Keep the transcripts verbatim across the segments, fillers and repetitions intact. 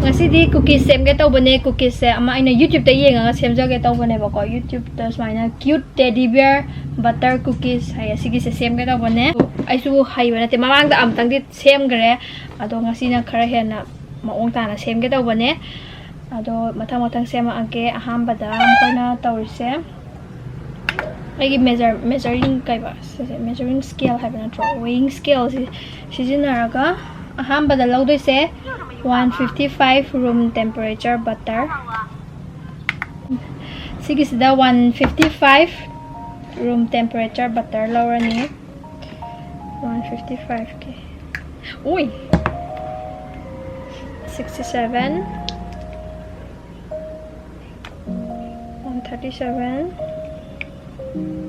ꯉꯁꯤꯗꯤ cookies ꯁꯦꯝꯒꯦ ꯇꯧꯕꯅꯦ꯫ Cookies ꯁꯦ ꯑꯃ ꯑꯩꯅ YouTube ꯇ ꯌꯦꯡꯉꯒ ꯁꯦꯝꯖꯒꯦ ꯇꯧꯕꯅꯦꯕꯀꯣ꯫ YouTube ꯇ ꯁꯨꯃꯥꯏꯅ cute teddy bear butter cookies ꯍꯥꯏꯌꯦ, ꯁꯤꯒꯤꯁꯦ ꯁꯦꯝꯒꯦ ꯇꯧꯕꯅꯦ꯫ ꯑꯩꯁꯨ ꯍꯩꯕ ꯅꯠꯇꯦ, ꯃꯃꯥꯡꯗ ꯑꯃꯨꯛꯇꯪꯗꯤ ꯁꯦꯝꯈ꯭ꯔꯦ, ꯑꯗꯣ ꯉꯁꯤꯅ ꯈꯔ ꯍꯦꯟꯅ ꯃꯑꯣꯡ ꯇꯥꯅ ꯁꯦꯝꯒꯦ ꯇꯧꯕꯅꯦ꯫ ꯑꯗꯣ ꯃꯊꯪ ꯃꯊꯪ ꯁꯦꯝꯃꯛꯑꯒꯦ꯫ ꯑꯍꯥꯟꯕꯗ ꯑꯩꯈꯣꯏꯅ ꯇꯧꯔꯤꯁꯦ, ꯑꯩꯒꯤ measure measuring ꯀꯩꯕ ꯁꯤꯁꯦ, measuring scale ꯍꯥꯏꯕ ꯅꯠꯇ꯭ꯔꯣ, weighing scale ꯁꯤ ꯁꯤꯖꯤꯟꯅꯔꯒ ꯑꯍꯥꯟꯕꯗ ꯂꯧꯗꯣꯏꯁꯦ one fifty five room temperature butter꯫ ꯁꯤꯒꯤꯁꯤꯗ one fifty five room temperature butter ꯂꯧꯔꯅꯤ꯫ One fifty five ꯀꯤ, ꯎꯏ, sixty seven, one thirty seven꯫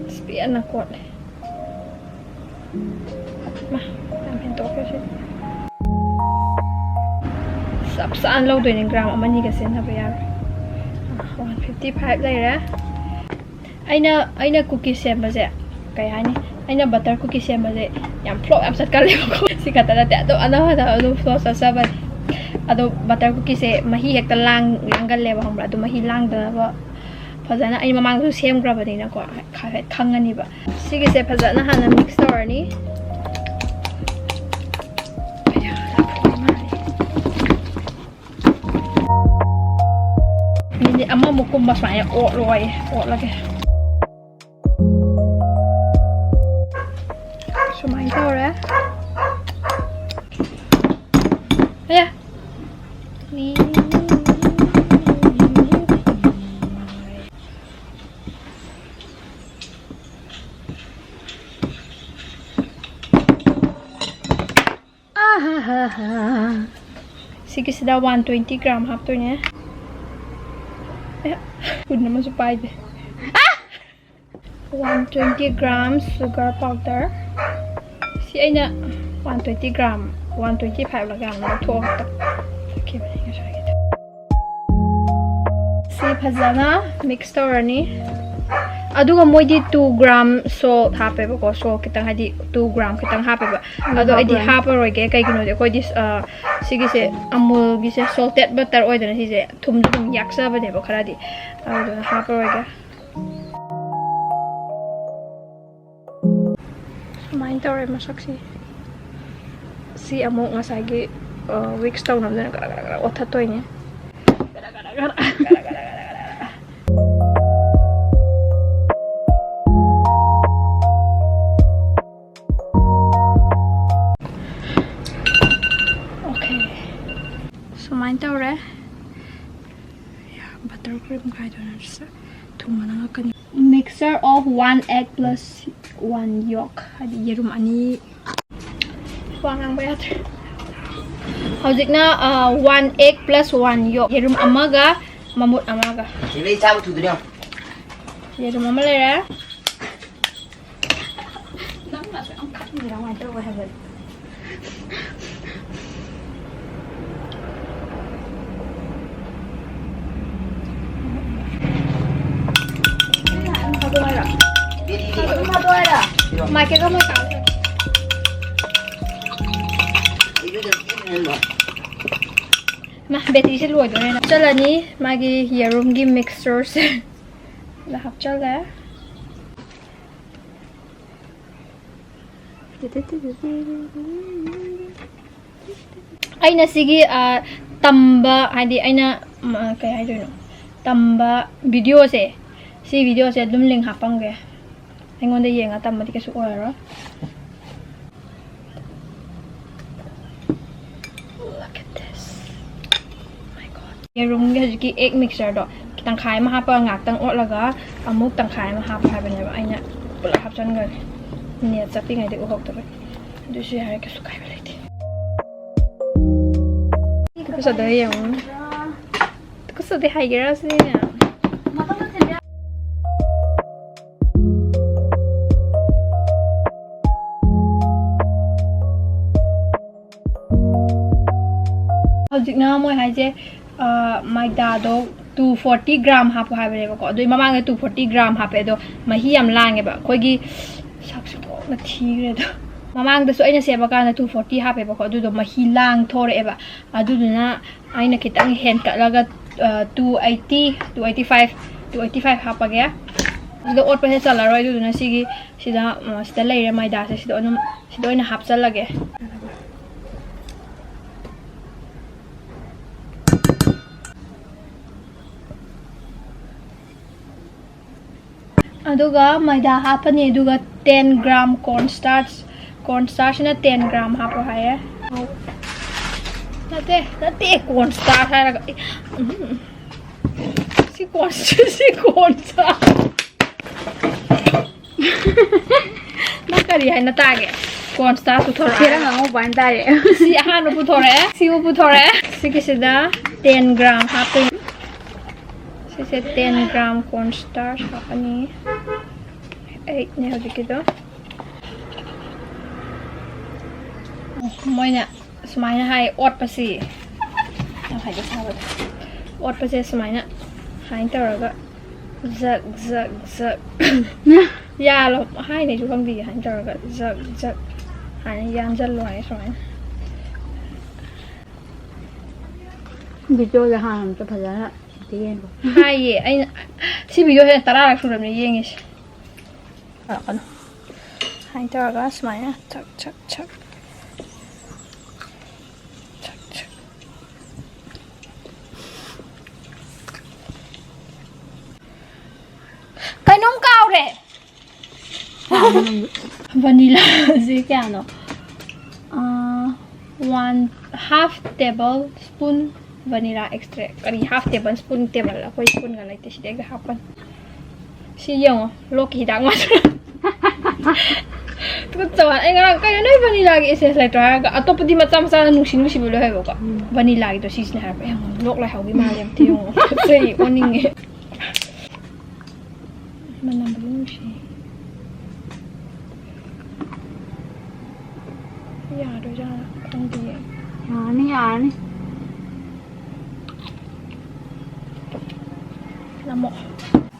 ꯑꯁ, ꯄꯦꯟꯅ ꯀꯣꯠꯂꯦ꯫ ꯃꯥ, ꯌꯥꯝ ꯍꯦꯟꯗꯣꯛꯈ꯭ꯔꯦ ꯁꯤꯗꯤ꯫ ꯆꯞ ꯆꯥꯅ ꯂꯧꯗꯣꯏꯅꯦ, gram ꯑꯃꯅꯤꯒ ꯁꯤꯖꯤꯟꯅꯕ ꯌꯥꯔꯣꯏ꯫ One fifty five ꯂꯩꯔꯦ꯫ ꯑꯩꯅ ꯑꯩꯅ cookies ꯁꯦꯝꯕꯁꯦ, ꯀꯩ ꯍꯥꯏꯅꯤ, ꯑꯩꯅ butter cookies ꯁꯦꯝꯕꯁꯦ ꯌꯥꯝ flop ꯌꯥꯝ ꯆꯠꯀꯜꯂꯦꯕꯀꯣ꯫ ꯁꯤ ꯈꯛꯇ ꯅꯠꯇꯦ, ꯑꯗꯨꯝ ꯑꯅꯧ ꯑꯅꯧ ꯑꯗꯨꯝ flop ꯆꯠꯆꯕꯅꯦ꯫ ꯑꯗꯣ butter cookies ꯁꯦ ꯃꯍꯤ ꯍꯦꯛꯇ ꯂꯥꯡ ꯂꯥꯡꯒꯜꯂꯦꯕ, ꯈꯪꯕ꯭ꯔꯥ? ꯑꯗꯨ ꯃꯍꯤ ꯂꯥꯡꯗꯅꯕ ꯐꯖꯅ, ꯑꯩ ꯃꯃꯥꯡꯗꯁꯨ ꯁꯦꯝꯈ꯭ꯔꯕꯅꯤꯅꯀꯣ, ꯍꯥꯏꯐꯦꯠ ꯈꯪꯉꯅꯤꯕ꯫ ꯁꯤꯒꯤꯁꯦ ꯐꯖꯅ ꯍꯥꯟꯅ mix ꯇꯧꯔꯅꯤ꯫ Minute ꯑꯃꯃꯨꯛ ꯀꯨꯝꯕ ꯁꯨꯃꯥꯏꯅ ꯑꯣꯠꯂꯣ ꯍꯥꯏꯌꯦ, ꯑꯣꯠꯂꯒꯦ꯫ ꯁꯨꯃꯥꯏꯅ ꯇꯧꯔꯦ꯫ ꯑꯌꯥ! ꯑꯍꯥꯍꯥꯍꯥ꯫ ꯁꯤꯒꯤꯁꯤꯗ one twenty gram ꯍꯥꯞꯇꯣꯏꯅꯦ꯫ ꯑꯦ, spoon ꯑꯃꯁꯨ ꯄꯥꯏꯗꯦ꯫ One twenty gram sugar powder꯫ ꯁꯤ ꯑꯩꯅ one twenty gram, one twenty five ꯂ ꯀꯌꯥꯅꯣ ꯂꯧꯊꯣꯛꯑꯒ ꯊꯛꯈꯤꯕꯅꯦ ꯉꯁꯥꯏꯒꯤꯗꯣ꯫ ꯁꯤ ꯐꯖꯅ mix ꯇꯧꯔꯅꯤ꯫ ꯑꯗꯨꯒ ꯃꯣꯏꯗꯤ two gram salt ꯍꯥꯞꯄꯦꯕꯀꯣ, salt ꯈꯤꯇꯪ, ꯍꯥꯏꯗꯤ two gram ꯈꯤꯇꯪ ꯍꯥꯞꯄꯦꯕ꯫ ꯑꯗꯣ ꯑꯩꯗꯤ ꯍꯥꯞꯄꯔꯣꯏꯒꯦ, ꯀꯩꯒꯤꯅꯣꯗꯤ ꯑꯩꯈꯣꯏꯗꯤ, ꯑ, ꯁꯤꯒꯤꯁꯦ ꯑꯃꯨꯜꯒꯤꯁꯦ salted butter ꯑꯣꯏꯗꯅ, ꯁꯤꯁꯦ ꯊꯨꯝꯁꯨ ꯑꯗꯨꯝ ꯌꯥꯛꯆꯕꯅꯦꯕ ꯈꯔꯗꯤ, ꯑꯗꯨꯗꯨꯅ ꯍꯥꯞꯄꯔꯣꯏꯒꯦ꯫ ꯁꯨꯃꯥꯏꯅ ꯇꯧꯔꯦ ꯃꯁꯛꯁꯤ꯫ ꯁꯤ ꯑꯃꯨꯛ ꯉꯁꯥꯏꯒꯤ, ꯑ, whisk ꯇꯧꯅꯕꯗꯨꯅ ꯒꯔ ꯒꯔ ꯒꯔ ꯑꯣꯠꯊꯠꯇꯣꯏꯅꯦ꯫ Okay. ꯁꯨꯃꯥꯏꯅ ꯇꯧꯔꯦ꯫ Butter cream ꯀꯥꯏꯗꯅꯣ ꯊꯨꯝꯕꯅ ꯉꯛꯀꯅꯤ꯫ Mixture of one egg plus one yolk, ꯍꯥꯏꯗꯤ ꯌꯦꯔꯨꯝ ꯑꯅꯤ꯫ ꯋꯥ ꯉꯥꯡꯕ ꯌꯥꯗ꯭ꯔꯦ꯫ ꯍꯧꯖꯤꯛꯅ, ꯑ, one egg plus one yolk, ꯌꯦꯔꯨꯝ ꯑꯃꯒ ꯃꯃꯨꯠ ꯑꯃꯒ꯫ ꯁꯤꯗꯩ ꯆꯥꯕ ꯊꯨꯗ꯭ꯔꯣ? ꯌꯦꯔꯨꯝ ꯑꯃ ꯂꯩꯔꯦ꯫ ꯅꯪꯅꯁꯨ ꯌꯥꯝ ꯈꯪꯉꯤꯔ ꯀꯃꯥꯏꯅ ꯇꯧꯕ ꯍꯥꯏꯕ? ꯑꯗꯨꯝ ꯊꯥꯗꯣꯛꯑꯣ ꯍꯥꯏꯔꯣ? ꯑꯗꯨꯝ ꯊꯥꯗꯣꯛꯑꯣ ꯍꯥꯏꯔꯣ? ꯃꯥꯏꯛ ꯀꯦꯠ ꯑꯃ ꯀꯥꯎ ꯂꯩꯔꯦ꯫ ꯃꯥ, ꯕꯦꯇ꯭ꯔꯤꯁꯦ ꯂꯣꯏꯗꯣꯔꯦꯅ꯫ ꯍꯥꯞꯆꯜꯂꯅꯤ ꯃꯥꯒꯤ ꯌꯦꯔꯨꯝꯒꯤ mixture ꯁꯦ꯫ ꯑꯗ ꯍꯥꯞꯆꯜꯂꯦ꯫ ꯑꯩꯅ ꯁꯤꯒꯤ, ꯑ, ꯇꯝꯕ, ꯍꯥꯏꯗꯤ ꯑꯩꯅ, ꯎꯝ, ꯑ, ꯀꯩ ꯍꯥꯏꯗꯣꯏꯅꯣ? ꯇꯝꯕ video ꯁꯦ, ꯁꯤ video ꯁꯦ ꯑꯗꯨꯝ link ꯍꯥꯞꯄꯝꯒꯦ꯫ ꯑꯩꯉꯣꯟꯗ ꯌꯦꯡꯉ ꯇꯝꯕꯗꯤ ꯀꯩꯁꯨ ꯑꯣꯏꯔꯔꯣꯏ꯫ Look at this. My God. ꯌꯦꯔꯨꯝꯒꯤ ꯍꯧꯖꯤꯛꯀꯤ egg mixture ꯗꯣ ꯇꯪꯈꯥꯏ ꯑꯃ ꯍꯥꯞꯄꯒ ꯉꯥꯛꯇꯪ ꯑꯣꯠꯂꯒ ꯑꯃꯨꯛ ꯇꯪꯈꯥꯏ ꯑꯃ ꯍꯥꯞꯄ ꯍꯥꯏꯕꯅꯦꯕ꯫ ꯑꯩꯅ ꯄꯨꯂꯞ ꯍꯥꯞꯆꯟꯈ꯭ꯔꯒꯦ꯫ Net ꯆꯠꯄꯤꯉꯩꯗ ꯎꯍꯧꯗꯕꯩ꯫ ꯑꯗꯨꯁꯨ ꯌꯥꯔꯦ, ꯀꯩꯁꯨ ꯀꯥꯏꯕ ꯂꯩꯇꯦ꯫ ꯐꯖꯗꯣꯏ ꯌꯦꯡꯉꯨ꯫ ꯇꯨꯀꯠꯆꯗꯦ ꯍꯥꯏꯒꯦꯔꯥ ꯁꯤꯅꯦ꯫ ꯍꯧꯖꯤꯛꯅ ꯃꯣꯏ ꯍꯥꯏꯁꯦ ꯃꯥꯏꯗꯥꯗꯣ two forty gram ꯍꯥꯞꯄꯣ ꯍꯥꯏꯕꯅꯦꯕꯀꯣ꯫ ꯑꯗꯨꯏ ꯃꯃꯥꯡꯗ two forty gram ꯍꯥꯞꯄꯦ, ꯑꯗꯣ ꯃꯍꯤ ꯌꯥꯝ ꯂꯥꯡꯉꯦꯕ꯫ ꯑꯩꯈꯣꯏꯒꯤ ꯁꯛꯁꯨ ꯊꯣꯛꯅ ꯊꯤꯈ꯭ꯔꯦ ꯑꯗꯣ꯫ ꯃꯃꯥꯡꯗꯁꯨ ꯑꯩꯅ ꯁꯦꯝꯕ ꯀꯥꯟꯗ two forty ꯍꯥꯞꯄꯦꯕꯀꯣ, ꯑꯗꯨꯗꯣ ꯃꯍꯤ ꯂꯥꯡ ꯊꯣꯔꯛꯑꯦꯕ꯫ ꯑꯗꯨꯗꯨꯅ ꯑꯩꯅ ꯈꯤꯇꯪ ꯍꯦꯟꯀꯠꯂꯒ, ꯑ, two eighty, two eighty five, two eighty five ꯍꯥꯞꯄꯒꯦ꯫ ꯁꯤꯗ ꯑꯣꯠꯄꯁꯦ ꯆꯜꯂꯔꯣꯏ, ꯑꯗꯨꯗꯨꯅ ꯁꯤꯒꯤ, ꯁꯤꯗ, ꯑ, ꯁꯤꯗ ꯂꯩꯔꯦ ꯃꯥꯏꯗꯥꯁꯦ, ꯁꯤꯗ ꯑꯗꯨꯝ, ꯁꯤꯗ ꯑꯣꯏꯅ ꯍꯥꯞꯆꯜꯂꯒꯦ꯫ ꯑꯗꯨꯒ ꯃꯩꯗꯥ ꯍꯥꯞꯄꯅꯤ, ꯑꯗꯨꯒ ten gram corn starch, corn starchꯁꯤꯅ ten gram ꯍꯥꯞꯄꯣ ꯍꯥꯏꯌꯦ꯫ ꯅꯠꯇꯦ, ꯅꯠꯇꯦ, corn starch ꯍꯥꯏꯔꯒ, ꯑꯦ, ꯎꯝ꯫ ꯁꯤ corn, ꯁꯤ corn starch꯫ ꯅꯪ ꯀꯔꯤ ꯍꯥꯏꯅ ꯇꯥꯒꯦ? Corn starch ꯄꯨꯊꯣꯔꯛꯑꯦ꯫ ꯆꯦꯔꯪ ꯑꯉꯧꯕ ꯍꯥꯏꯅ ꯇꯥꯔꯦ꯫ ꯁꯤ ꯑꯍꯥꯟꯕ ꯄꯨꯊꯣꯔꯛꯑꯦ꯫ ꯁꯤꯕꯨ ꯄꯨꯊꯣꯔꯛꯑꯦ꯫ ꯁꯤꯒꯤꯁꯤꯗ ten gram ꯍꯥꯞꯇꯣꯏꯅꯤ꯫ ꯁꯤꯁꯦ ten gram corn starch ꯍꯥꯞꯄꯅꯤ꯫ Eightꯅꯦ ꯍꯧꯖꯤꯛꯀꯤꯗꯣ꯫ ꯃꯣꯏꯅ ꯁꯨꯃꯥꯏꯅ ꯍꯥꯏ, ꯑꯣꯠꯄꯁꯤ꯫ ꯌꯥꯝ ꯍꯩꯗꯤ ꯁꯥꯕꯗꯣ꯫ ꯑꯣꯠꯄꯁꯦ ꯁꯨꯃꯥꯏꯅ, ꯁꯨꯃꯥꯏꯅ ꯇꯧꯔꯒ ꯖꯛ, ꯖꯛ, ꯖꯛ꯫ ꯌꯥꯜꯂꯣ꯫ ꯍꯥꯏꯅꯩꯁꯨ ꯈꯪꯗꯦ꯫ ꯁꯨꯃꯥꯏꯅ ꯇꯧꯔꯒ ꯖꯛ, ꯖꯛ ꯍꯥꯏꯅ ꯌꯥꯟꯁꯤꯜꯂꯣ ꯍꯥꯏ ꯁꯨꯃꯥꯏꯅ꯫ Videoꯗ ꯍꯥꯟꯅ ꯑꯝꯇ ꯐꯖꯅ ꯑꯝꯇ ꯌꯦꯡꯒꯣ꯫ ꯍꯥꯏꯌꯦ꯫ ꯑꯩꯅ ꯁꯤ videoꯁꯦ ꯇꯔꯥꯔꯛ ꯁꯨꯔꯕꯅꯦ ꯌꯦꯡꯉꯤꯁꯦ꯫ ꯇꯧꯔꯛꯀꯅꯨ꯫ ꯁꯨꯃꯥꯏꯅ ꯇꯧꯔꯒ ꯁꯨꯃꯥꯏꯅ ꯆꯛ, ꯆꯛ, ꯆꯛ꯫ ꯆꯛ, ꯆꯛ꯫ ꯀꯩꯅꯣꯝ ꯀꯥꯎꯔꯦ꯫ Vanillaꯁꯦ ꯀꯌꯥꯅꯣ? ꯑꯥ, one half table spoon vanilla extract꯫ ꯀꯔꯤ half table spoon? Table ꯑꯩꯈꯣꯏ spoonꯒ ꯂꯩꯇꯦ, ꯁꯤꯗꯩꯗ ꯍꯥꯞꯄꯅꯤ꯫ ꯁꯤ ꯌꯦꯡꯉꯣ, ꯂꯣꯛꯀꯤ ꯍꯤꯗꯥꯛ ꯃꯥꯟꯗ꯭ꯔꯥ? ꯇꯨꯀꯠꯆꯕ꯫ ꯑꯩ ꯉꯔꯥꯡ, "ꯀꯩꯅꯣ ꯅꯣꯏ vanilla ꯒꯤ essence ꯂꯩꯇ꯭ꯔꯣ?" ꯍꯥꯏꯔꯒ, ꯑꯇꯣꯞꯄꯗꯤ ꯃꯆꯥ ꯃꯆꯥꯅ ꯅꯨꯡꯁꯤ ꯅꯨꯡꯁꯤꯕ ꯂꯣꯏ ꯍꯥꯏꯕꯀꯣ꯫ ꯎꯝ꯫ Vanilla ꯒꯤꯗꯣ ꯁꯤꯁꯤꯅꯦ ꯍꯥꯏꯔꯛꯄ꯫ ꯑꯩ ꯂꯣꯛ ꯂꯥꯏꯍꯧꯒꯤ ꯃꯥꯜꯂꯦ, ꯑꯝꯇ ꯌꯦꯡꯉꯣ꯫ ꯇꯨꯀꯠꯆꯩ, ꯑꯣꯟꯅꯤꯡꯉꯦ꯫ ꯃꯅꯝꯕꯨꯗꯤ ꯅꯨꯡꯁꯤ꯫ ꯌꯥꯗꯣꯏꯖꯥꯠꯂ? ꯈꯪꯗꯤꯌꯦ꯫ ꯌꯥꯔꯅꯤ, ꯌꯥꯔꯅꯤ꯫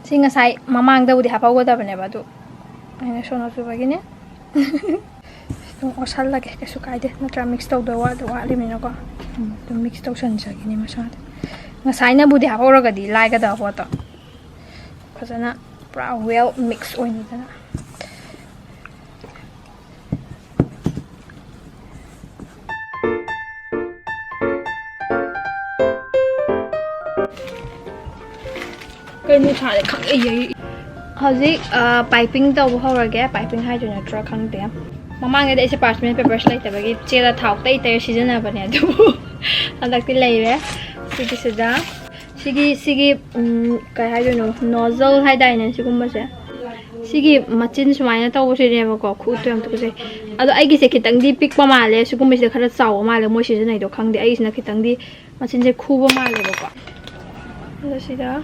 ꯁꯤ ꯉꯁꯥꯏ ꯃꯃꯥꯡꯗꯕꯨꯗꯤ ꯍꯥꯞꯍꯧꯒꯗꯕꯅꯦꯕ, ꯑꯗꯨ ꯑꯩꯅ ꯁꯣꯅꯣ ꯆꯨꯕꯒꯤꯅꯦ꯫ ꯑꯗꯨꯝ ꯑꯣꯠꯁꯜꯂꯒꯦ, ꯀꯩꯁꯨ ꯀꯥꯏꯗꯦ, ꯅꯠꯇ꯭ꯔꯥ? ꯃꯤꯛꯁ ꯇꯧꯗꯣꯏ ꯋꯥꯠ-, ꯋꯥꯠꯂꯤꯃꯤꯅꯀꯣ꯫ ꯎꯝ, ꯑꯗꯨꯝ ꯃꯤꯛꯁ ꯇꯧꯁꯟꯖꯒꯤꯅꯤ ꯃꯁꯥꯗ꯫ ꯉꯁꯥꯏꯅꯕꯨꯗꯤ ꯍꯥꯞꯍꯧꯔꯒꯗꯤ ꯂꯥꯏꯒꯗꯕ ꯄꯣꯠꯇꯣ꯫ ꯐꯖꯅ ꯄꯨꯔꯥ well mix ꯑꯣꯏꯅꯤꯗꯅ꯫ ꯀꯩꯅꯣ ꯁꯥꯔꯦ ꯈꯪꯗꯦ ꯌꯩ-, ꯍꯧꯖꯤꯛ, ꯑ, piping ꯇꯧꯕ ꯍꯧꯔꯒꯦ꯫ Piping ꯍꯥꯏꯗꯣꯏ ꯅꯠꯇ꯭ꯔꯥ ꯈꯪꯗꯦ꯫ ꯃꯃꯥꯡꯗꯗꯤ ꯑꯩꯁꯦ parchment papers ꯂꯩꯇꯕꯒꯤ ꯆꯦꯗ ꯊꯥꯎ ꯇꯩ ꯇꯩꯔ ꯁꯤꯖꯤꯟꯅꯕꯅꯦ, ꯑꯗꯨꯕꯨ ꯍꯟꯗꯛꯇꯤ ꯂꯩꯔꯦ꯫ ꯁꯤꯒꯤꯁꯤꯗ, ꯁꯤꯒꯤ, ꯁꯤꯒꯤ, ꯎꯝ, ꯀꯩ ꯍꯥꯏꯗꯣꯏꯅꯣ, nozzle ꯍꯥꯏꯗꯥꯏꯅꯦ ꯁꯤꯒꯨꯝꯕꯁꯦ? ꯁꯤꯒꯤ ꯃꯆꯤꯟ ꯁꯨꯃꯥꯏꯅ ꯇꯧꯕꯁꯤꯅꯦꯕꯀꯣ, ꯈꯨꯠꯇꯣ ꯌꯥꯝ ꯇꯨꯀꯠꯆꯩ꯫ ꯑꯗꯣ ꯑꯩꯒꯤꯁꯦ ꯈꯤꯇꯪꯗꯤ ꯄꯤꯛꯄ ꯃꯥꯜꯂꯦ, ꯁꯤꯒꯨꯝꯕꯁꯤꯗ ꯈꯔ ꯆꯥꯎꯕ ꯃꯥꯜꯂꯦ ꯃꯣꯏ ꯁꯤꯖꯤꯟꯅꯩꯗꯣ, ꯈꯪꯗꯦ꯫ ꯑꯩꯒꯤꯁꯤꯅ ꯈꯤꯇꯪꯗꯤ ꯃꯆꯤꯟꯁꯦ ꯈꯨꯕ ꯃꯥꯜꯂꯦꯕꯀꯣ꯫ ꯑꯗꯣ ꯁꯤꯗ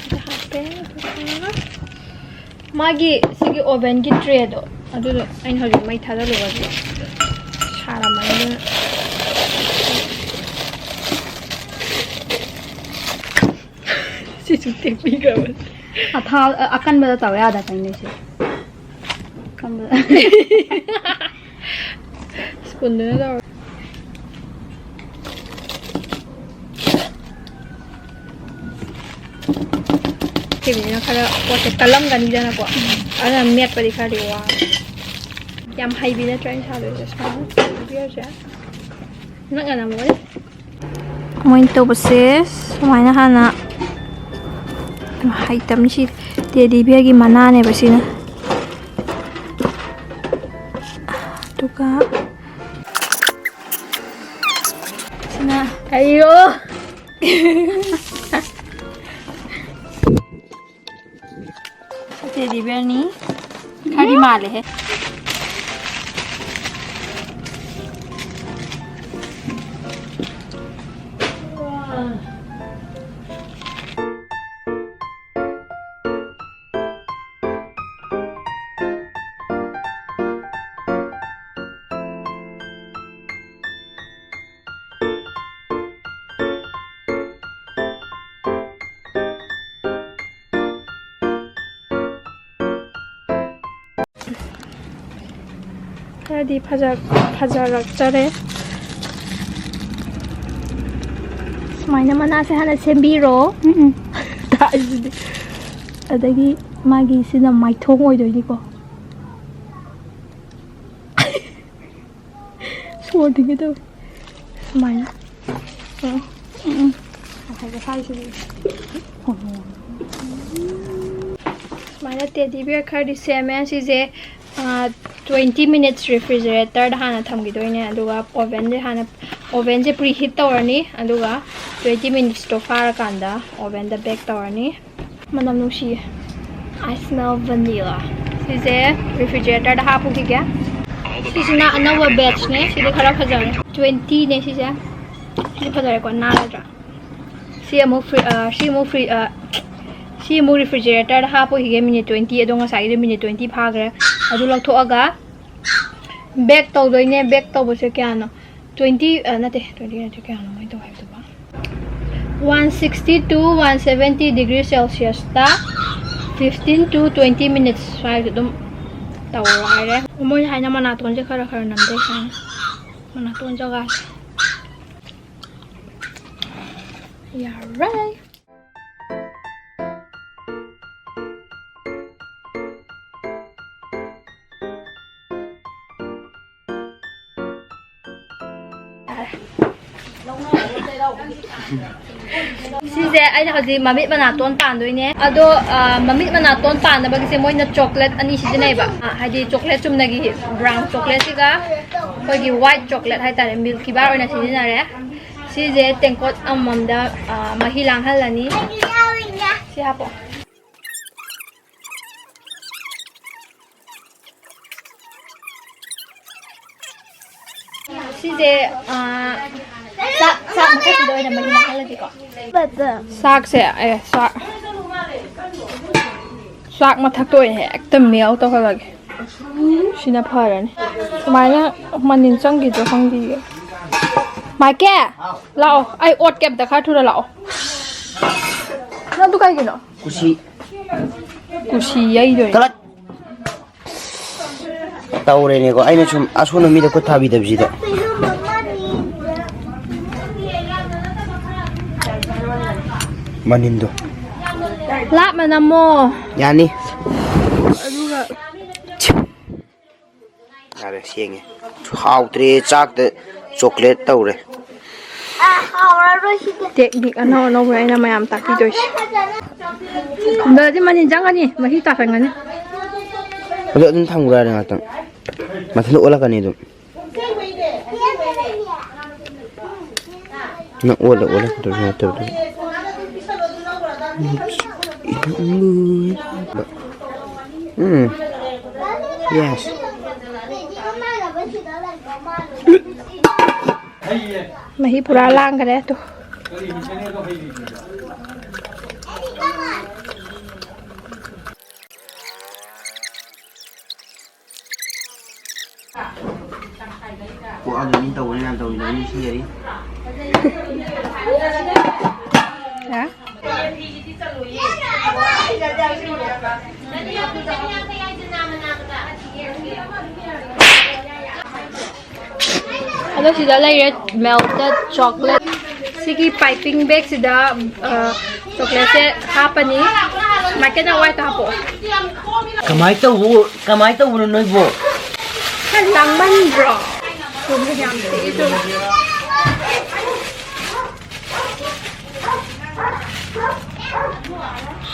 ꯁꯤꯗ ꯍꯥꯞꯄꯦ꯫ ꯑꯗꯨꯒ ꯃꯥꯒꯤ ꯁꯤꯒꯤ oven ꯒꯤ tray ꯗꯣ, ꯑꯗꯨꯗꯣ ꯑꯩꯅ ꯍꯧꯖꯤꯛ ꯃꯩ ꯊꯥꯗꯜꯂꯨꯕꯒꯤ ꯁꯥꯔꯝꯃꯅꯤ, ꯑꯗꯨꯅ꯫ ꯁꯤꯁꯨ ꯇꯦꯛꯄꯤꯈ꯭ꯔꯕꯅꯤ꯫ ꯑꯊꯥ-, ꯑ-, ꯑꯀꯟꯕꯗ ꯇꯧ ꯌꯥꯗꯕꯩꯅꯦ ꯁꯤ꯫ ꯑꯀꯟꯕꯗ꯫ Spoon ꯗꯨꯅ ꯇꯧꯔꯣ꯫ ꯁꯤꯕꯁꯤꯅ ꯈꯔ ꯄꯣꯠꯁꯦ ꯀꯜꯂꯝꯒꯅꯤꯗꯅꯀꯣ꯫ ꯑꯗꯨꯅ ꯃꯦꯠꯄꯗꯤ ꯈꯔꯗꯤ ꯋꯥꯕ꯫ ꯌꯥꯝ ꯍꯩꯕꯤ ꯅꯠꯇ꯭ꯔꯥ ꯑꯩꯅ ꯁꯥꯗꯣꯏꯁꯦ? ꯁꯨꯃꯥꯏꯅ ꯇꯧꯕꯤꯔꯁꯦ꯫ ꯅꯛꯅ ꯅꯝꯃꯣꯅꯦ꯫ ꯃꯣꯏꯅ ꯇꯧꯕꯁꯦ ꯁꯨꯃꯥꯏꯅ ꯍꯥꯟꯅ, ꯍꯩꯇꯕꯅꯤ ꯁꯤ, teddy bear ꯒꯤ ꯃꯅꯥꯅꯦꯕ ꯁꯤꯅ꯫ ꯑꯗꯨꯒ ꯁꯤꯅ, ꯑꯩꯌꯣ! ꯁꯤ teddy bear ꯅꯤ꯫ ꯈꯔꯗꯤ ꯃꯥꯜꯂꯦꯍꯦ꯫ ꯈꯔꯗꯤ ꯐꯖ- ꯐꯖꯔꯛꯇꯔꯦ꯫ ꯁꯨꯃꯥꯏꯅ ꯃꯅꯥꯁꯦ ꯍꯥꯟꯅ ꯁꯦꯝꯕꯤꯔꯣ꯫ ꯎꯝ ꯎꯝ꯫ ꯇꯥꯛꯏꯁꯤꯗꯤ꯫ ꯑꯗꯒꯤ ꯃꯥꯒꯤ ꯁꯤꯅ ꯃꯥꯏꯊꯣꯡ ꯑꯣꯏꯗꯣꯏꯅꯤꯀꯣ꯫ ꯁꯣꯔ ꯊꯤꯡꯒꯦ ꯇꯧꯋꯦ꯫ ꯁꯨꯃꯥꯏꯅ꯫ ꯎꯝ, ꯎꯝ, ꯎꯝ꯫ ꯉꯁꯥꯏꯒꯤ ꯁꯥꯏꯁꯤꯗꯤ꯫ ꯁꯨꯃꯥꯏꯅ ꯇꯦꯗꯤ ꯕꯤꯌꯔ ꯈꯔꯗꯤ ꯁꯦꯝꯃꯦ꯫ ꯁꯤꯁꯦ, ꯑꯥ, twenty minutes refrigeratorꯗ ꯍꯥꯟꯅ ꯊꯝꯈꯤꯗꯣꯏꯅꯦ, ꯑꯗꯨꯒ ovenꯁꯦ ꯍꯥꯟꯅ, ovenꯁꯦ preheat ꯇꯧꯔꯅꯤ, ꯑꯗꯨꯒ twenty minutesꯇꯣ ꯐꯥꯔꯀꯥꯟꯗ ovenꯗ bake ꯇꯧꯔꯅꯤ꯫ ꯃꯅꯝ ꯅꯨꯡꯁꯤꯌꯦ꯫ I smell vanilla꯫ ꯁꯤꯁꯦ refrigeratorꯗ ꯍꯥꯞꯄꯨꯈꯤꯒꯦ꯫ ꯁꯤꯁꯤꯅ ꯑꯅꯧꯕ batchꯅꯦ꯫ ꯁꯤꯗꯤ ꯈꯔ ꯐꯖꯔꯦ꯫ Twentyꯅꯦ ꯁꯤꯁꯦ꯫ ꯁꯤꯗꯤ ꯐꯖꯔꯦꯀꯣ, ꯅꯥꯜꯂꯗ꯭ꯔꯥ? ꯁꯤ ꯑꯃꯨꯛ free- ꯑ, ꯁꯤ ꯑꯃꯨꯛ free- ꯑ, ꯁꯤ ꯑꯃꯨꯛ refrigeratorꯗ ꯍꯥꯞꯄꯨꯈꯤꯒꯦ minute twenty꯫ ꯑꯗꯣ ꯉꯁꯥꯏꯒꯤꯗꯣ minute twenty ꯐꯥꯈ꯭ꯔꯦ꯫ ꯑꯗꯨ ꯂꯧꯊꯣꯛꯑꯒ bake ꯇꯧꯗꯣꯏꯅꯦ꯫ Bake ꯇꯧꯕꯁꯦ ꯀꯌꯥꯅꯣ? Twenty, ꯑ, ꯅꯠꯇꯦ, twenty ꯅꯠꯇꯦ, ꯀꯌꯥꯅꯣ ꯃꯣꯏ ꯇꯧ ꯍꯥꯏꯕꯗꯨꯕꯣ? One sixty to one seventy degree Celsiusꯇ fifteen to twenty minutes ꯁ꯭ꯋꯥꯏꯗ ꯑꯗꯨꯝ ꯇꯧꯔꯣ ꯍꯥꯏꯔꯦ꯫ ꯃꯣꯏꯅ ꯍꯥꯏꯅ ꯃꯅꯥꯇꯣꯟꯁꯦ ꯈꯔ ꯈꯔ ꯅꯝꯖꯩ ꯍꯥꯏꯅ꯫ ꯃꯅꯥꯇꯣꯟ ꯖꯒꯥꯁꯦ꯫ ꯌꯥꯔꯦ꯫ ꯁꯤꯁꯦ ꯑꯩꯅ ꯍꯧꯖꯤꯛ ꯃꯃꯤꯠ ꯃꯅꯥꯇꯣꯟ ꯄꯥꯟꯗꯣꯏꯅꯦ꯫ ꯑꯗꯣ, ꯑ, ꯃꯃꯤꯠ ꯃꯅꯥꯇꯣꯟ ꯄꯥꯟꯅꯕꯒꯤꯁꯦ ꯃꯣꯏꯅ chocolate ꯑꯅꯤ ꯁꯤꯖꯤꯟꯅꯩꯕ꯫ ꯑ, ꯍꯥꯏꯗꯤ chocolate ꯆꯨꯝꯅꯒꯤ brown chocolateꯁꯤꯒ ꯑꯩꯈꯣꯏꯒꯤ white chocolate ꯍꯥꯏꯇꯥꯔꯦ, Milky Bar ꯑꯣꯏꯅ ꯁꯤꯖꯤꯟꯅꯔꯦ꯫ ꯁꯤꯁꯦ ꯇꯦꯡꯀꯣꯠ ꯑꯃꯃꯝꯗ, ꯑ, ꯃꯍꯤ ꯂꯥꯡꯍꯜꯂꯅꯤ꯫ ꯁꯤ ꯍꯥꯞꯄꯣ꯫ ꯁꯤꯁꯦ, ꯑ, ꯆꯥꯛ, ꯆꯥꯛ ꯃꯊꯛꯁꯤꯗ ꯑꯣꯏꯅ ꯃꯍꯤ ꯂꯥꯡꯍꯜꯂꯁꯤꯀꯣ꯫ ꯆꯥꯛꯁꯦ, ꯑꯦ, ꯆꯥꯛ, ꯆꯥꯛ ꯃꯊꯛꯇ ꯑꯣꯏꯅ ꯍꯦꯛꯇ melt ꯇꯧꯍꯜꯂꯒꯦ꯫ ꯁꯤꯅ ꯐꯔꯅꯤ꯫ ꯁꯨꯃꯥꯏꯅ ꯃꯅꯤꯟ ꯆꯪꯈꯤꯗ꯭ꯔꯣ ꯈꯪꯗꯤꯌꯦ꯫ ꯃꯥꯏꯀꯦ, ꯂꯥꯛꯑꯣ꯫ ꯑꯩ ꯑꯣꯠꯀꯦ ꯑꯝꯇ, ꯈꯔ ꯊꯨꯅ ꯂꯥꯛꯑꯣ꯫ ꯅꯪ ꯑꯗꯨ ꯀꯩꯒꯤꯅꯣ? ꯀꯨꯁꯤ꯫ ꯀꯨꯁꯤ ꯌꯩꯗꯣꯏꯅꯦ꯫ ꯆꯠꯂꯣ꯫ ꯇꯧꯔꯦꯅꯦꯀꯣ, ꯑꯩꯅ ꯁꯨꯝ ꯑꯁꯣꯟꯕ ꯃꯤꯗ ꯈꯨꯠ ꯊꯥꯕꯤꯗꯕꯁꯤꯗ꯫ ꯃꯅꯤꯟꯗꯣ꯫ ꯂꯥꯞꯅ ꯅꯝꯃꯣ꯫ ꯌꯥꯅꯤ꯫ ꯑꯗꯨꯒ ꯌꯥꯔꯦ, ꯁꯦꯡꯉꯦ꯫ ꯍꯥꯎꯇ꯭ꯔꯦ, ꯆꯥꯛꯇ ꯆꯣꯀ꯭ꯂꯦꯠ ꯇꯧꯔꯦ꯫ ꯇꯦꯛꯅꯤꯛ ꯑꯅꯧ ꯑꯅꯧꯕ ꯑꯩꯅ ꯃꯌꯥꯝ ꯇꯥꯛꯄꯤꯗꯣꯏꯁꯦ꯫ ꯗꯗꯤ ꯃꯅꯤꯟ ꯆꯪꯒꯅꯤ, ꯃꯍꯤ ꯇꯥꯁꯟꯒꯅꯤ꯫ ꯑꯗꯨ ꯑꯗꯨꯝ ꯊꯝꯈ꯭ꯔꯣ ꯌꯥꯔꯦ ꯉꯥꯛꯇꯪ꯫ ꯃꯊꯟꯇ ꯑꯣꯜꯂꯛꯀꯅꯤ ꯑꯗꯨꯝ꯫ ꯅꯪ ꯑꯣꯜꯂ ꯑꯣꯜꯂ ꯀꯩꯗꯧꯔꯤꯅꯣ ꯅꯠꯇꯕꯗ? ꯎꯝ꯫ Yes. ꯃꯍꯤ ꯄꯨꯔꯥ ꯂꯥꯡꯈ꯭ꯔꯦ ꯇꯨ꯫ ꯀꯣꯛꯑꯒ ꯃꯤ ꯇꯧꯕꯅ ꯌꯥꯝ ꯇꯧꯔꯤꯗꯣ, ꯃꯤ ꯁꯤꯟꯅꯔꯤ꯫ ꯍꯥ? ꯑꯗꯣ ꯁꯤꯗ ꯂꯩꯔꯦ melted chocolate꯫ ꯁꯤꯒꯤ piping bag ꯁꯤꯗ, ꯑ, chocolate ꯁꯦ ꯍꯥꯞꯄꯅꯤ꯫ ꯃꯥꯏꯀꯩꯅ white ꯇ ꯍꯥꯞꯄꯛꯑꯣ꯫ ꯀꯃꯥꯏ ꯇꯧꯕ, ꯀꯃꯥꯏ ꯇꯧꯕꯅꯣ ꯅꯣꯏꯕꯣ? ꯈꯔ ꯂꯥꯡꯃꯟꯕ꯭ꯔꯣ? ꯆꯨꯝꯃꯦ, ꯌꯥꯝ ꯄꯤꯛꯏ, ꯆꯨꯝꯃꯦ꯫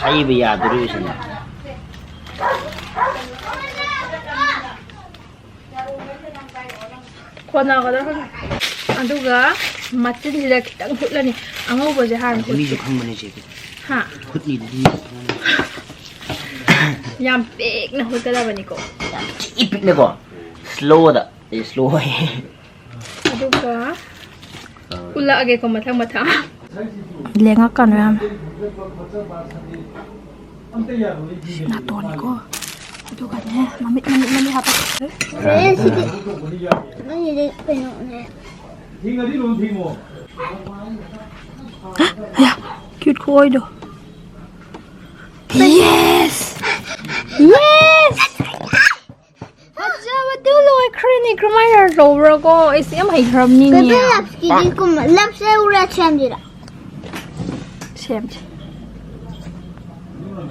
ꯍꯩꯕ ꯌꯥꯗꯣꯔꯤꯕꯁꯤꯅ꯫ ꯀꯣꯟꯅꯒꯗ꯭ꯔꯥ ꯈꯪꯗꯦ꯫ ꯑꯗꯨꯒ ꯃꯆꯤꯟꯁꯤꯗ ꯈꯤꯇꯪ ꯍꯨꯠꯂꯅꯤ꯫ ꯑꯉꯧꯕꯁꯦ ꯍꯥꯟꯅ ꯍꯨꯠꯀꯦ꯫ ꯃꯤꯁꯨ ꯈꯪꯕꯅꯦ ꯆꯦ꯫ ꯍꯥ? ꯈꯨꯠꯅꯤꯗꯨꯗꯤ ꯃꯤꯁꯨ ꯈꯪꯕꯅꯦ꯫ ꯌꯥꯝ ꯄꯤꯛꯅ ꯍꯨꯠꯀꯗꯕꯅꯤꯀꯣ꯫ ꯌꯥꯝ ꯊꯤ ꯄꯤꯛꯅꯀꯣ꯫ Slow ꯗ꯫ ꯑꯦ, slow ꯍꯥꯏꯌꯦ꯫ ꯑꯗꯨꯒ ꯎꯠꯂꯛꯑꯒꯦꯀꯣ ꯃꯊꯪ ꯃꯊꯪ꯫ ꯂꯦꯡꯉꯛꯀꯅꯨ ꯌꯥꯝ꯫ ꯁꯤ ꯅꯥꯇꯣꯟꯅꯤꯀꯣ꯫ ꯑꯗꯨꯒꯅꯦ, ꯃꯃꯤꯠ, ꯃꯃꯤꯠ, ꯃꯃꯤꯠ ꯍꯥꯞꯄꯛꯀꯦ꯫ ꯁꯤꯗꯤ ꯅꯪꯒꯤꯗꯤ ꯀꯩꯅꯣꯅꯦ꯫ ꯑꯌꯥ, cute ꯈꯨꯑꯣꯏꯗꯣ꯫ Yes! Yes! ꯈꯔꯅꯤ ꯀꯔꯝꯍꯥꯏꯅ ꯇꯧꯕ꯭ꯔꯥꯀꯣ? ꯑꯩꯁꯦ ꯌꯥꯝ ꯍꯩꯈ꯭ꯔꯕꯅꯤꯅꯦ꯫ ꯕꯦꯕꯤ ꯂꯞꯁꯀꯤꯗꯤ ꯀꯨꯝꯕ, ꯂꯞꯁꯦ ꯎꯔ ꯁꯦꯝꯁꯤꯔ? ꯁꯦꯝꯁꯦ꯫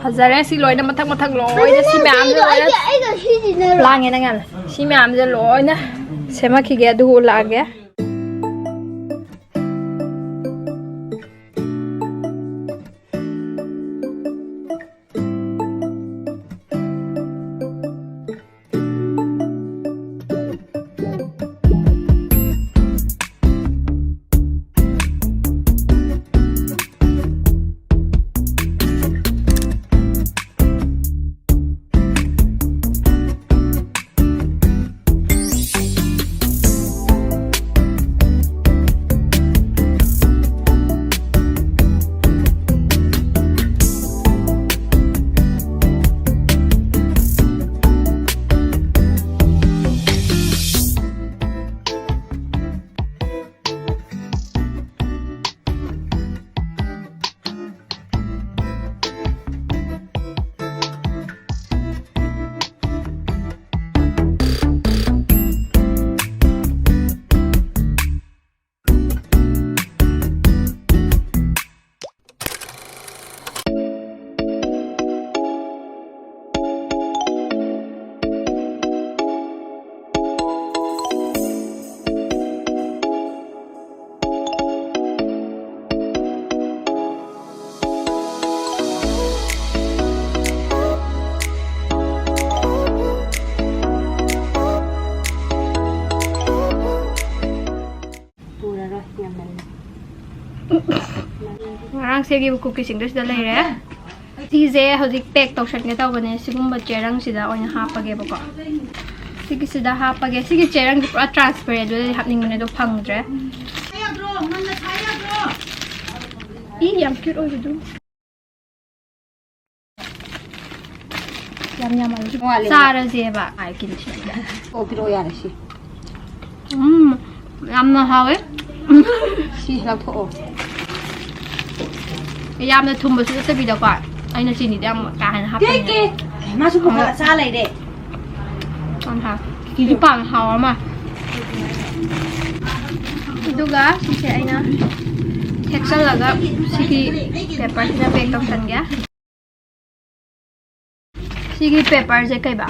ꯐꯖꯔꯦ꯫ ꯁꯤ ꯂꯣꯏꯅ ꯃꯊꯛ ꯃꯊꯛ ꯂꯣꯏꯅ ꯁꯤ ꯃꯌꯥꯝꯁꯦ ꯂꯣꯏꯅ ꯑꯩꯒ, ꯑꯩꯒ ꯁꯤꯁꯤꯅꯔꯣ? ꯂꯥꯡꯉꯦ ꯅꯪ ꯌꯥꯝꯅ꯫ ꯁꯤ ꯃꯌꯥꯝꯁꯦ ꯂꯣꯏꯅ ꯁꯦꯝꯃꯛꯈꯤꯒꯦ, ꯑꯗꯨꯒ ꯎꯠꯂꯛꯑꯒꯦ꯫ ꯄꯨꯔꯔꯣꯏ, ꯌꯥꯝꯃꯜꯂꯦ꯫ ꯉꯔꯥꯡ ꯁꯦꯝꯈꯤꯕ ꯀꯨꯀꯤꯁꯤꯡꯗꯣ ꯁꯤꯗ ꯂꯩꯔꯦ꯫ ꯁꯤꯁꯦ ꯍꯧꯖꯤꯛ ꯄꯦꯛ ꯇꯧꯁꯟꯒꯦ ꯇꯧꯕꯅꯦ꯫ ꯁꯤꯒꯨꯝꯕ ꯆꯦꯔꯪꯁꯤꯗ ꯑꯣꯏꯅ ꯍꯥꯞꯄꯒꯦꯕꯀꯣ꯫ ꯁꯤꯒꯤꯁꯤꯗ ꯍꯥꯞꯄꯒꯦ꯫ ꯁꯤꯒꯤ ꯆꯦꯔꯪꯁꯦ ꯄꯨꯔꯥ ꯇ꯭ꯔꯥꯟꯁꯄꯦꯔꯦꯟꯗꯨꯗꯗꯤ ꯍꯥꯞꯅꯤꯡꯕꯅꯦ, ꯑꯗꯣ ꯐꯪꯗ꯭ꯔꯦ꯫ ꯏ ꯌꯥꯝ ꯀ꯭ꯌꯨꯠ ꯑꯣꯏꯕꯗꯨ꯫ ꯌꯥꯝ ꯌꯥꯝꯃꯜꯂꯁꯨ ꯋꯥꯠꯂꯦꯕ꯫ ꯆꯥꯔꯁꯦꯕ꯫ ꯑꯥꯏ ꯀꯤꯟꯁꯤꯗ꯫ ꯑꯣ, ꯄꯤꯔꯛꯑꯣ ꯌꯥꯔꯦ ꯁꯤ꯫ ꯎꯝ, ꯌꯥꯝꯅ ꯍꯥꯎꯋꯦ꯫ ꯁꯤ ꯂꯧꯊꯣꯛꯑꯣ꯫ ꯌꯥꯝꯅ ꯊꯨꯝꯕꯁꯨ ꯅꯠꯇꯕꯤꯗꯀꯣ꯫ ꯑꯩꯅ ꯆꯤꯅꯤꯗꯤ ꯌꯥꯝ ꯀꯥ ꯍꯦꯟꯅ ꯍꯥꯞꯄꯅꯦ꯫ ꯇꯦꯛꯀꯦ꯫ ꯃꯥꯁꯨ ꯄꯨꯈꯠꯂ ꯆꯥ ꯂꯩꯔꯦ꯫ ꯌꯥꯝ ꯍꯥꯎ꯫ ꯀꯤꯗꯤ ꯄꯥꯝꯃꯦ, ꯍꯥꯎꯔ ꯃꯥꯜꯂꯦ꯫ ꯑꯗꯨꯒ ꯁꯤꯁꯦ ꯑꯩꯅ ꯊꯦꯛꯆꯜꯂꯒ ꯁꯤꯒꯤ ꯄꯦꯄꯔꯁꯤꯅ ꯄꯦꯛ ꯇꯧꯁꯟꯒꯦ꯫ ꯁꯤꯒꯤ ꯄꯦꯄꯔꯁꯦ ꯀꯩꯕ?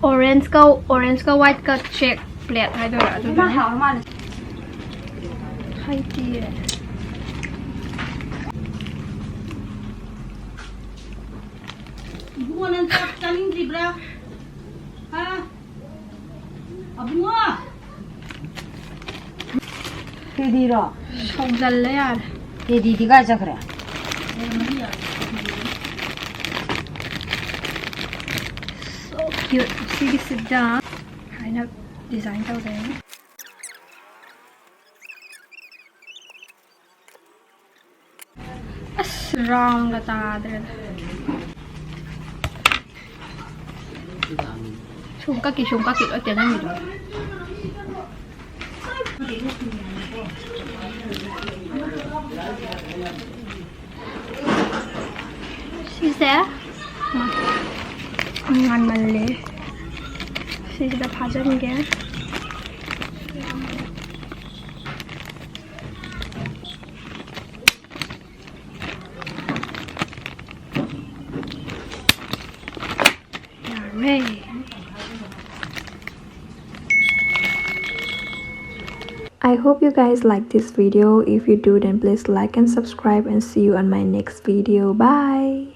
ꯑꯣꯔꯦꯟꯖꯀ, ꯑꯣꯔꯦꯟꯖꯀ ꯋꯥꯏꯠꯀ ꯆꯦꯛ ꯄ꯭ꯂꯦꯠ ꯍꯥꯏꯗꯣꯏꯔꯥ, ꯑꯗꯨꯗꯨꯅꯦ꯫ ꯍꯩꯇꯤꯌꯦ꯫ ꯏꯕꯨꯡꯉꯣ, ꯅꯪ ꯆꯥꯛ ꯆꯥꯅꯤꯡꯗ꯭ꯔꯤꯕ꯭ꯔꯥ? ꯍꯥ? ꯑꯕꯨꯡꯉꯣ! ꯇꯦꯗꯤꯔꯣ? ꯁꯧꯖꯜꯂꯦ ꯌꯥꯔꯦ꯫ ꯇꯦꯗꯤꯗꯤ ꯀꯥꯏ ꯆꯠꯈ꯭ꯔꯦ? So cute. ꯁꯤꯒꯤꯁꯤꯗ ꯍꯥꯏꯅ ꯗꯤꯖꯥꯏꯟ ꯇꯧꯖꯩ꯫ ꯑꯁ, ꯔꯥꯎꯟꯒ ꯇꯥꯗ꯭ꯔꯦꯗ꯫ ꯁꯨꯝ ꯀꯛꯈꯤ, ꯁꯨꯝ ꯀꯛꯈꯤ, ꯂꯣꯏ ꯇꯦꯟꯍꯟꯈꯤꯗꯣꯏꯅꯦ꯫ ꯁꯤꯁꯦ ꯉꯥꯟꯃꯜꯂꯦ꯫ ꯁꯤꯁꯤꯗ ꯐꯥꯖꯤꯟꯒꯦ꯫ ꯌꯥꯔꯦ꯫ I hope you guys like this video. If you do, then please like and subscribe, and see you on my next video. Bye.